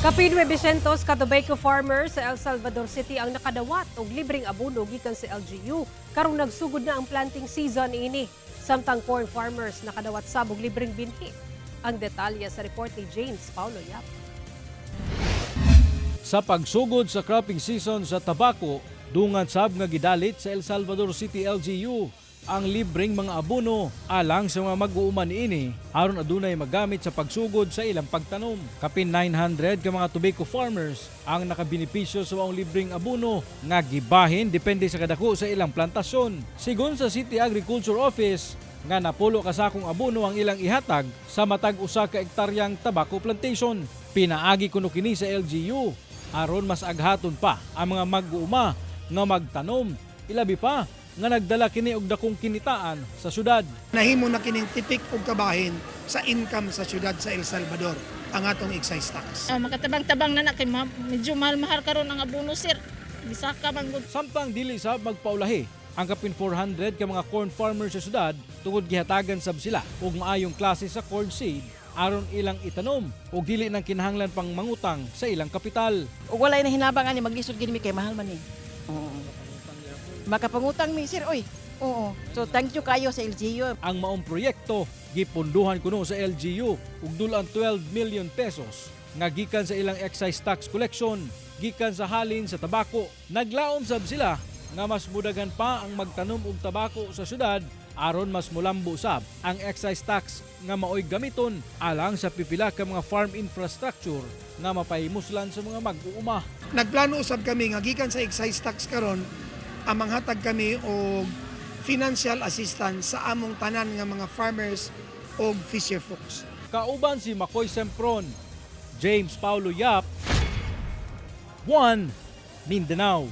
Kapin 900 ka tobacco farmers sa El Salvador City ang nakadawat og libreng abono gikan sa LGU karong nagsugod na ang planting season ini. Samtang corn farmers nakadawat sab og libreng binhi. Ang detalye sa report ni James Paulo Yap. Sa pagsugod sa cropping season sa tabako, dungan sab nga gidalit sa El Salvador City LGU ang libreng mga abono alang sa mga mag-uuman niini aron adunay magamit sa pagsugod sa ilang pagtanom. Kapin 900 ka mga tobacco farmers ang nakabenepisyo sa maong libreng abono nga gibahin depende sa kadako sa ilang plantasyon. Sigon sa City Agriculture Office, nga napulo ka sakong abono ang ilang ihatag sa matag usa ka ektaryang tobacco plantation. Pinaagi kuno kini sa LGU aron mas aghaton pa ang mga mag-uuma nga magtanom. Ilabi pa nga nagdala kini og dakong kinitaan sa syudad. Nahimo na kining tipik og kabahin sa income sa syudad sa El Salvador ang atong excise tax. Ah, makatabang-tabang na na kay medyo mahal-mahal karon ang abono, sir. Bisaka man gud. Samtang dili sab magpaulahi ang kapin 400 ka mga corn farmers sa syudad tungod gihatagan sab sila og maayong klase sa corn seed aron ilang itanom ug dili nang kinahanglan pang mangutang sa ilang kapital. Ug walay na hinabang ani, maglisod gid mi kay mahal man ni. Oo. Makapangutang mi, sir, oy. Oo. So thank you kayo sa LGU. Ang maong proyekto gipondohan kuno sa LGU ug dulan 12 million pesos nga gikan sa ilang excise tax collection gikan sa halin sa tabako. Naglaom sab sila nga mas mudagan pa ang magtanom og tabako sa syudad aron mas mulambo sab ang excise tax nga maoy gamiton alang sa pipila ka mga farm infrastructure nga mapahimuslan sa mga mag-uuma. Nagplano usab kami nga gikan sa excise tax karon ang manghatag kami og financial assistance sa among tanan nga mga farmers og fisher folks. Kauban si Makoy Sempron, James Paulo Yap, 1 Mindanao.